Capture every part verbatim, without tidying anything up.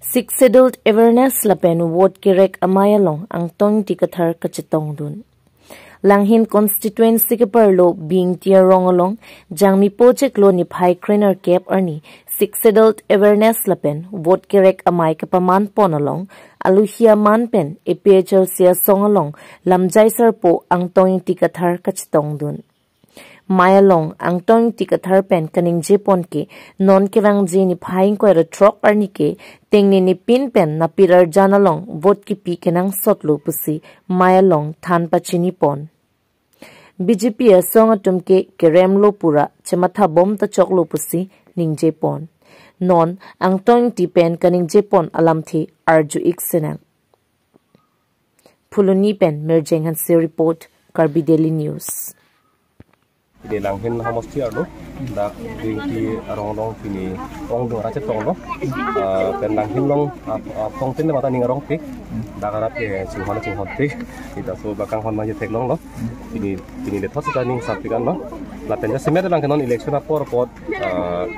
Sixth Scheduled awareness lapen vote kerek amei along Angtong Ingti Kathar kachetongdun. Langhin constituency keparlo Bingti arong along Jangmipo chiklo niphai krenerkep arni Sixth Scheduled awareness lapen vote kerek amei kapaman pon along aluhi aman pen A P H L C asong along lamjai sarpo Angtong Ingti Kathar kachetongdun. Mei along Angtong Ingti Kathar pen kaningje pon ke non kevangji niphai ingkoi ra throk arni ke tengnene pin pen napir arjan along vote kipi kenangsotlo pusi mei along than pachini pon. B J P asong atum ke keremlo pura chematha bom ta choklo pusi ningje pon. Non Angtong Ingti pen kaningje pon alamthe arju ik sinang. Phuloni pen Mirjeng Hanse report, Karbi Daily News. Ide Langhin homosti arlo, dak Bingti arong along pini ongdung ra chetonglo. Ah, pen Langhin along, ah, ah, phong tin le mata ning arong tik. Dak arat ke chinghon chinghon tik. Ita so bakang hon manje theklonglo. Pini, pini le thot sita ning sap tik anlo. Lapen jasemet abang ke non election apor apot, ah,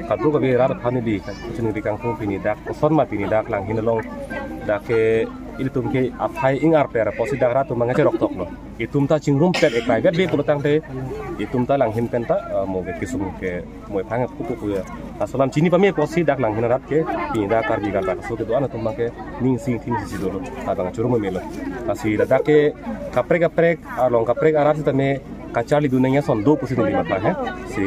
kadokave rat aphan ili kachiningri kangtung pini dak koson ma pini dak Langhin along dak ke ilitum ke aphai ing-arper apotsi dak rat atum abang ke cherok toklo. Itum ta chingrum pet eklai vet ve pulo tangte itum ta Langhin pen ta, ah, mo ve kesung ke mo ephang pupu pu ya. Laso alam chini pame apotsi dak Langhin arat ke pini dak Karbi Kardak aso kedo-an atum abang ke ning sing thing si dolo. Abang churum melo. Lasi ladak ke kaprek kaprek along kaprek arat sitame kacharlidun nangji ason do pusi neli matha he. Si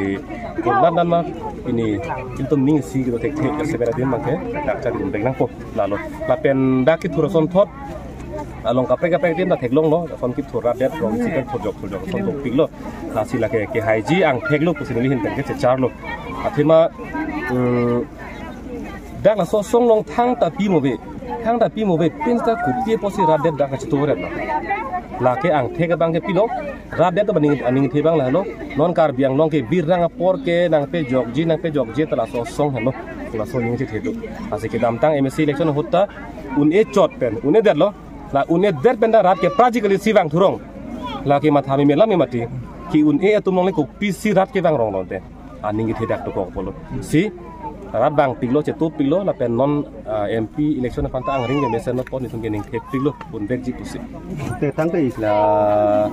kundan dan ma pini ilitum ning si kedo thekthe jasemet adim abang ke dak charlidun pek nangpo lalo. Lapen dak kethur asonthot along kaprek kaprek adim ta theklonglo, ason kethur rat det rong si kan thurjok thurjok ason dopiklo. Lasi lake kehaiji angtheklo pusi neli ahin pen ke checharlo. Athema, mm, dak laso asong along thangta pi mo ve, thangta pi mo ve, pin ta kopi apotsi rat det dak kachito ret lo. Lake angthek abang ke pilo, rat det abang aning, aningthe abang lalo, non Karbi Anglong ke birrang apor ke nangpejokji, nangpejokji ta laso asong henlo, laso aning chethe do. Lasi kedamtang M A C election ahut ta un-e chot pen un-e detlo, la un-e det pen ta rat ke practically si vang thurong. Lake matha meme lam mati, ke un-e atum along le kopisi rat kevang rong lote. Aning kethe dak dokok pulo. Si rat vangpiklo, chetopiklo, lapen non, ah, M P election aphan ta angring ke mesen lo pon itum ke ning thepiklo, un-e vekji pusi. Te tangte la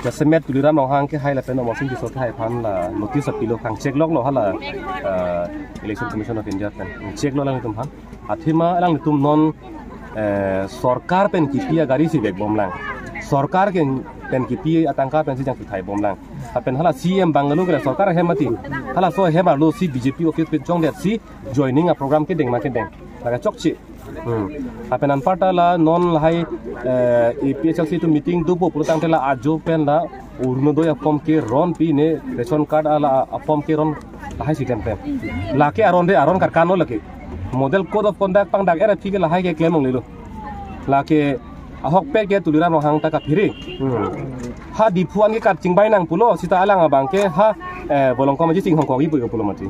jasemet Tuliram Ronghang kehai lapen Amarsing Tisso kehai aphan la notice apilo, kangchekloklo hala, ah, Election Commission of India pen. Checklo alanglitum aphan. Athema alanglitum non, eh, sorkar pen kipi agari si vekbomlang. Sorkar ke pen kipi atangka pensi jang kithai bomlang. Lapen hala C M bungalow ke la sorkar ahem mati. Halaso ahem arlo si B J P office pen chongdet si joining aprogram kedeng ma kedeng. Lake chokche. Hmm. Lapen anparta la non lahai, eh, A P H L C atum meeting dopo pulo tangte la ajo pen la Orunodoi aform keron pi ne ration card ala aform keron lahai si klem klem. Lake aron de aron karkan lo lake. Model code of conduct pangdak era phi ke lahai ke klem longlelo. Lake ahokpet ke Tuliram Ronghang ta kaphere. Hmm. Ha Diphu an ke kat chingbai nang pulo, sita alang abang ke ha, eh, Volongkom Aji Singhong kogi pu pulo mati.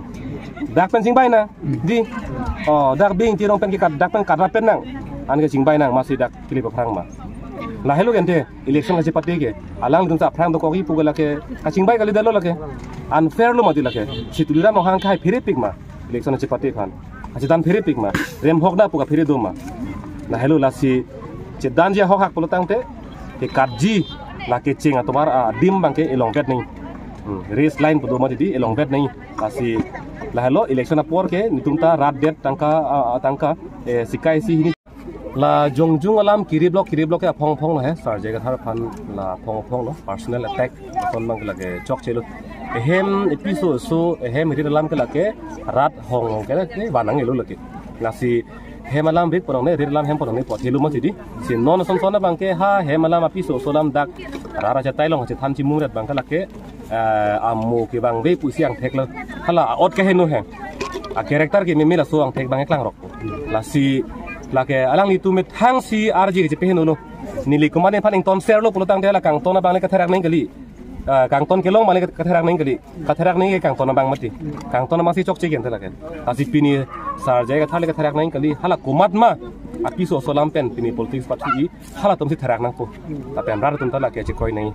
Dak pen chingbai nang, di. Oh, dak Bingti arong pen ke kat, dak pen kat ra pen nang. An ke chingbai nang, masi dak kili aphrang ma. Lahelo kente, election kachepate ke. Alanglitum ta aphrang dokok-i pu ke lake, kachingbai kali detlo lake. Unfair lo mati lake. Si Tuliram Ronghang kehai pherepik ma. Election chepate aphan. Achethan pherepik ma. Rem hok da pu kaphere do ma. Lahelo lasi chedanji ahok hak pulo tangte, ke katji, lake cheng atomar adim abang ke elongvet nangji. Hmm, race line pu do mati di, elongvet nangji. Lasi lahelo election apor ke, netum ta rat det tangka, ah, ah, tangka, eh, sikai isi hini. La jongjung alam kiriplok kiriplok ke aphong aphong lo he, Sarjai Kathar aphan la aphong aphong lo, personal attack ason abang ke lake chokche lo. Ehem episo so ehem rit alam ke lake rat hong hong ke lake vanang elo lake. Lasi hem alam rit ponong ne, rit alam hem ponong ne, pot helu mati di. Si non ason son abang ke ha hem alam apiso so alam dak rat achatai along achethan chimung ret abang ke lake, eh, amo kevangve pusi angthek lo. Hala ot ke heno he. A character ke meme laso angthek abang ke klangrok. Lasi lake alanglitum methang si arje kechepeheno lo. Neli komat nephan ington serlo pulo tangte la kangton abang le katherak nangji kali. Ah, kangton kelong abang le katherak nangji kali. Katherak nangji ke kangton abang mati. Kangton abang si chokche kente lake. Lasi pini Sarjai Kathar le katherak nangji kali. Hala komat ma apiso so alam pen pini politics pathu-i. Halatum si therak nangpo. Lapen rat atum ta lake chekroi nangji.